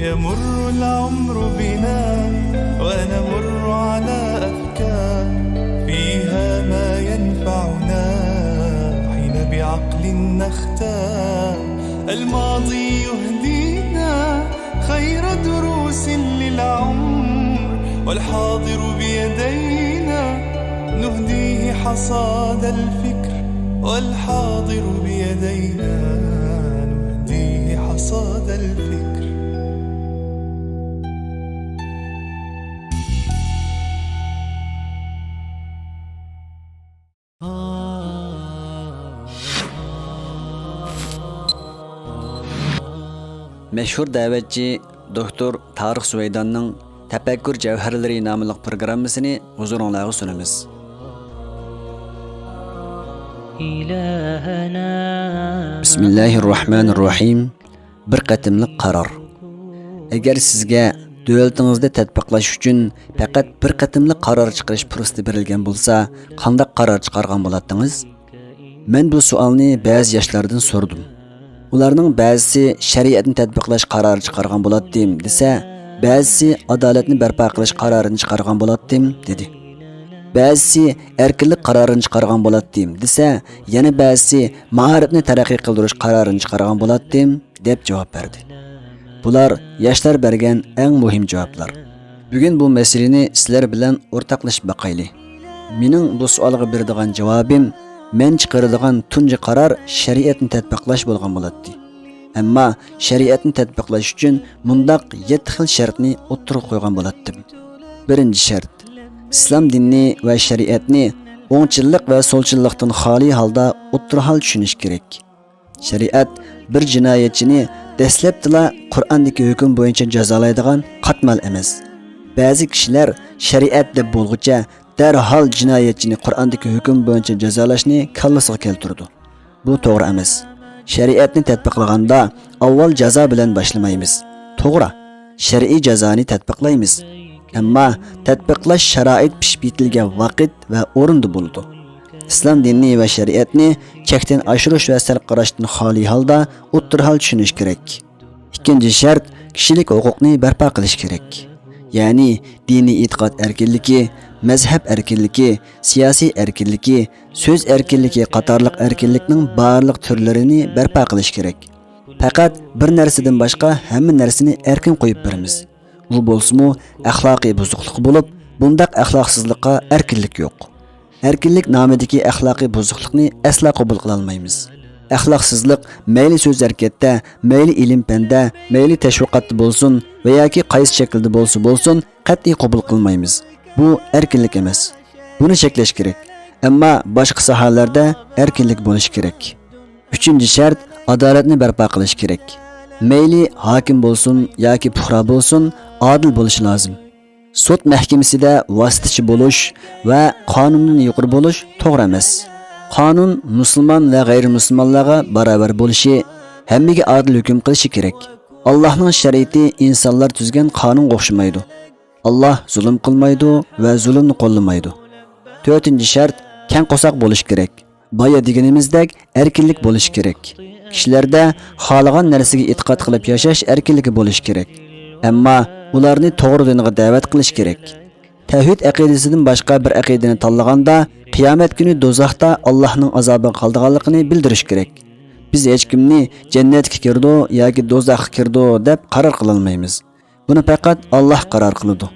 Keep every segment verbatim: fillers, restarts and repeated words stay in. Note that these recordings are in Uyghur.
يمر العمر بنا ونمر على أفكار فيها ما ينفعنا حين بعقل نختار. الماضي يهدينا خير دروس للعمر، والحاضر بيدينا نهديه حصاد الفكر، والحاضر بيدينا نهديه حصاد الفكر. مەشھۇر دەۋەتچى دوكتور تارىق سۇۋەيداننىڭ تەپەككۇر جەۋھەرلىرى ناملىق پروگراممىسىنى ھۇزۇرۇڭلارغا سۇنىمىز. بىسمىللاھىررەھمانىررەھىم. بىر قېتىملىق قارار. ئەگەر سىزگە دۆلىتىڭىزدە تەتبىقلاش ئۈچۈن پەقەت بىر قېتىملىق قارار چىقىرىش پۇرسىتى بېرىلگەن بولسا، قانداق قارار چىقارغان بولاتتىڭىز؟ مەن بۇ سوئالنى بەزى ياشلاردىن سورىدىم. ئۇلارنىڭ بەزىسى شەرىئەتنى تەتبىقلاش قارارى چىقارغان بولاتتىم دېسە، بەزىسى ئادالەتنى بەرپا قىلىش قارارىنى چىقارغان بولاتتىم دېدى. بەزىسى ئەركىنلىك قارارىنى چىقارغان بولاتتىم دېسە، يەنە بەزىسى مائارىپنى تەرەققىي قىلدۇرۇش قارارىنى چىقارغان بولاتتىم دەپ جاۋاب بەردى. بۇلار ياشلار بەرگەن ئەڭ مۇھىم جاۋابلار. بۈگۈن بۇ مەسىلىنى سىلەر بىلەن ئورتاقلىشىپ باقايلى. مېنىڭ بۇ سوئالغا بېرىدىغان جاۋابىم، مەن چىقىرىدىغان تۇنجى قارار شەرىئەتنى تەتبىقلاش بولغان بولاتتى. ئەمما شەرىئەتنى تەتبىقلاش ئۈچۈن مۇنداق يەتتە خىل شەرتنى ئوتتۇرىغا قويغان بولاتتىم. بىرىنچى شەرت، ئىسلام دىنىنى ۋە شەرىئەتنى ئوڭچىللىق ۋە سولچىللىقتىن خالىي ھالدا ئوتتۇرا ھال چۈشىنىش كېرەك. شەرىئەت بىر جىنايەتچىنى دەسلەپتىلا قۇرئاندىكى ھۆكۈم بويىچە جازالايدىغان قاتمال ئەمەس. بەزى كىشىلەر شەرىئەت دەپ بولغۇچە دەرھال جىنايەتچىنى قۇرئاندىكى ھۆكۈم بويىچە جازالاشنى كاللىسىغا كەلتۈرىدۇ. بۇ توغرا ئەمەس. شەرىئەتنى تەتبىقلىغاندا ئاۋۋال جازا بىلەن باشلىمايمىز. توغرا، شەرئىي جازانى تەتبىقلايمىز. ئەمما تەتبىقلاش شارائىت پىشىپ يېتىلگەن ۋاقىت ۋە ئورۇندا بولىدۇ. ئىسلام دىنى ۋە شەرىئەتنى چەكتىن ئاشۇرۇش ۋە سەل قاراشتىن خالىي ھالدا ئوتتۇرا ھال چۈشىنىش كېرەك. ئىككىنچى شەرت، كىشىلىك ھوقۇقنى بەرپا قىلىش كېرەك. يەنى دىنىي ئېتىقاد ئەركىنلىكى، مەزھەپ ئەركىنلىكى، سىياسىي ئەركىنلىكى، سۆز ئەركىنلىكى قاتارلىق ئەركىنلىكنىڭ بارلىق تۈرلىرىنى بەرپا قىلىش كېرەك. پەقەت بىر نەرسىدىن باشقا ھەممە نەرسىنى ئەركىن قويۇپ بېرىمىز. بۇ بولسىمۇ ئەخلاقىي بۇزۇقلۇق بولۇپ، بۇنداق ئەخلاقسىزلىققا ئەركىنلىك يوق. ئەركىنلىك نامىدىكى ئەخلاقىي بۇزۇقلۇقنى ئەسلا قوبۇل قىلالمايمىز. ئەخلاقسىزلىق مەيلى سۆز ھەرىكەتتە، مەيلى ئىلىم پەندە، مەيلى تەشۋىقاتتا بولسۇن ۋە ياكى قايسى شەكىلدە بولسا بولسۇن، قەتئىي قوبۇل قىلمايمىز. بۇ ئەركىنلىك ئەمەس. بۇنى چەكلەش كېرەك. ئەمما باشقا ساھەلەردە ئەركىنلىك بولۇشى كېرەك. ئۈچىنچى شەرت، ئادالەتنى بەرپا قىلىش كېرەك. مەيلى ھاكىم بولسۇن ياكى پۇقرا بولسۇن، ئادىل بولۇشى لازىم. سوت مەھكىمىسىدە ۋاسىتىچى بولۇش ۋە قانۇندىن يۇقىرى بولۇش توغرا ئەمەس. قانۇن مۇسۇلمان ۋە غەيرىي مۇسۇلمانلارغا باراۋەر بولۇشى، ھەممىگە ئادىل ھۆكۈم قىلىشى كېرەك. ئاللاھنىڭ شەرىئىتى ئىنسانلار تۈزگەن قانۇنغا ئوخشىمايدۇ. ئاللاھ زۇلۇم قىلمايدۇ ۋە زۇلۇمنى قوللىمايدۇ. تۆتىنچى شەرت، كەڭ قورساق بولۇش كېرەك. بايا دېگىنىمىزدەك ئەركىنلىك بولۇشى كېرەك. كىشىلەردە خالىغان نەرسىگە ئېتىقاد قىلىپ ياشاش ئەركىنلىكى بولۇشى كېرەك. ئەمما ئۇلارنى توغرا دىنغا دەۋەت قىلىش كېرەك. تەۋھىد ئەقىدىسىدىن باشقا بىر ئەقىدىنى تاللىغاندا، قىيامەت كۈنى دوزاختا ئاللاھنىڭ ئازابىغا قالىدىغانلىقىنى بىلدۈرۈش كېرەك. بىز ھېچكىمنى جەننەتكە كىرىدۇ ياكى دوزاخقا كىرىدۇ دەپ قارار قىلالمايمىز. بۇنى پەقەت ئاللاھ قارار قىلىدۇ.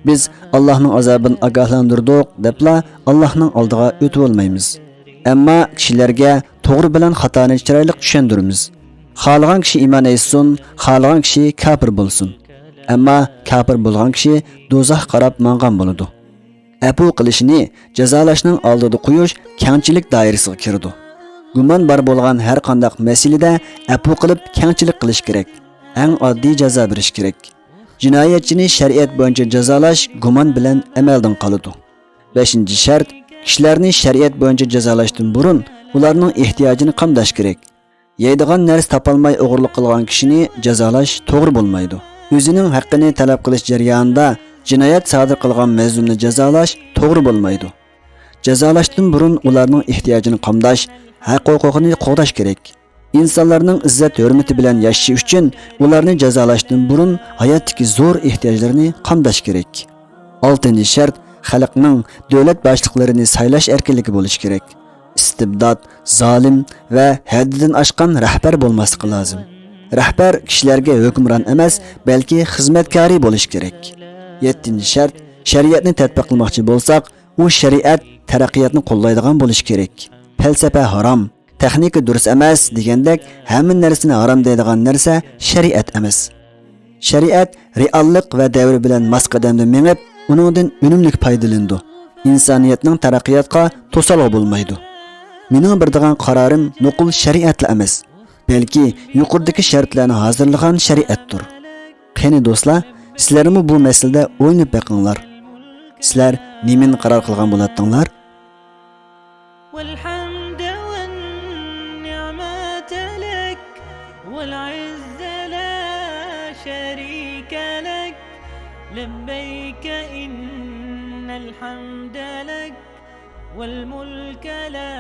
بىز ئاللاھنىڭ ئازابىدىن ئاگاھلاندۇردۇق دەپلا ئاللاھنىڭ ئالدىغا ئۆتۈۋالمايمىز. ئەمما كىشىلەرگە توغرا بىلەن خاتانى چىرايلىق چۈشەندۈرىمىز. خالىغان كىشى ئىمان ئېيتسۇن، خالىغان كىشى كاپىر بولسۇن. ئەمما كاپىر بولغان كىشى دوزاخقا قاراپ ماڭغان بولىدۇ. ئەپۇ قىلىشنى جازالاشنىڭ ئالدىدا قويۇش كەڭچىلىك دائىرىسىگە كىرىدۇ. گۇمان بار بولغان ھەر قانداق مەسىلىدە ئەپۇ قىلىپ كەڭچىلىك قىلىش كېرەك. ئەڭ ئاددىي جازا بېرىش كېرەك. جىنايەتچىنى شەرىئەت بويىچە جازالاش گۇمان بىلەن ئەمەلدىن قالىدۇ. بەشىنچى شەرت، كىشىلەرنى شەرىئەت بويىچە جازالاشتىن بۇرۇن ئۇلارنىڭ ئېھتىياجىنى قامداش كېرەك. يەيدىغان نەرسە تاپالماي ئوغرىلىق قىلغان كىشىنى جازالاش توغرا بولمايدۇ. ئۆزىنىڭ ھەققىنى تەلەپ قىلىش جەريانىدا جىنايەت سادىر قىلغان مەزلۇمنى جازالاش توغرا بولمايدۇ. جازالاشتىن بۇرۇن ئۇلارنىڭ ئېھتىياجىنى قامداش، ھەق-ھوقۇقىنى قوغداش كېرەك. ئىنسانلارنىڭ ئىززەت ھۆرمىتى بىلەن ياشىشى ئۈچۈن ئۇلارنى جازالاشتىن بۇرۇن ھاياتتىكى زور ئېھتىياجلىرىنى قامداش كېرەك. ئالتىنچى شەرت، خەلقنىڭ، دۆلەت باشلىقلىرىنى سايلاش ئەركىنلىكى بولۇشى كېرەك. ئىستىبدات، زالىم ۋە ھەددىدىن ئاشقان رەھبەر بولماسلىقى لازىم. رەھبەر كىشىلەرگە ھۆكۈمران ئەمەس، بەلكى خىزمەتكارى بولۇشى كېرەك. يەتتىنچى شەرت، شەرىئەتنى تەتبىقلىماقچى بولساق، ئۇ شەرىئەت تەرەققىياتنى قوللايدىغان بولۇشى كېرەك. پەلسەپە ھارام، تېخنىكا دۇرۇس ئەمەس دېگەندەك ھەممە نەرسىنى ھارام دەيدىغان نەرسە شەرىئەت ئەمەس. شەرىئەت رېئاللىق ۋە دەۋر بىلەن ماس قەدەمدە مېڭىپ، ئۇنىڭدىن ئۈنۈملۈك پايدىلىنىدۇ. ئىنسانىيەتنىڭ تەرەققىياتقا توسالغۇ بولمايدۇ. مېنىڭ بېرىدىغان قارارىم نوقۇل شەرىئەتلا ئەمەس، بەلكى يۇقىرىدىكى شەرتلەرنى ھازىرلىغان شەرىئەتتۇر. قېنى دوستلار، سىلەرمۇ بۇ مەسىلىدە ئويلىنىپ بېقىڭلار. سىلەر نېمىنى قارار قىلغان بولاتتىڭلار؟ والحمد والنعمة لك، والعز لا شريك لك، لبيك إن الحمد لك، والملك لا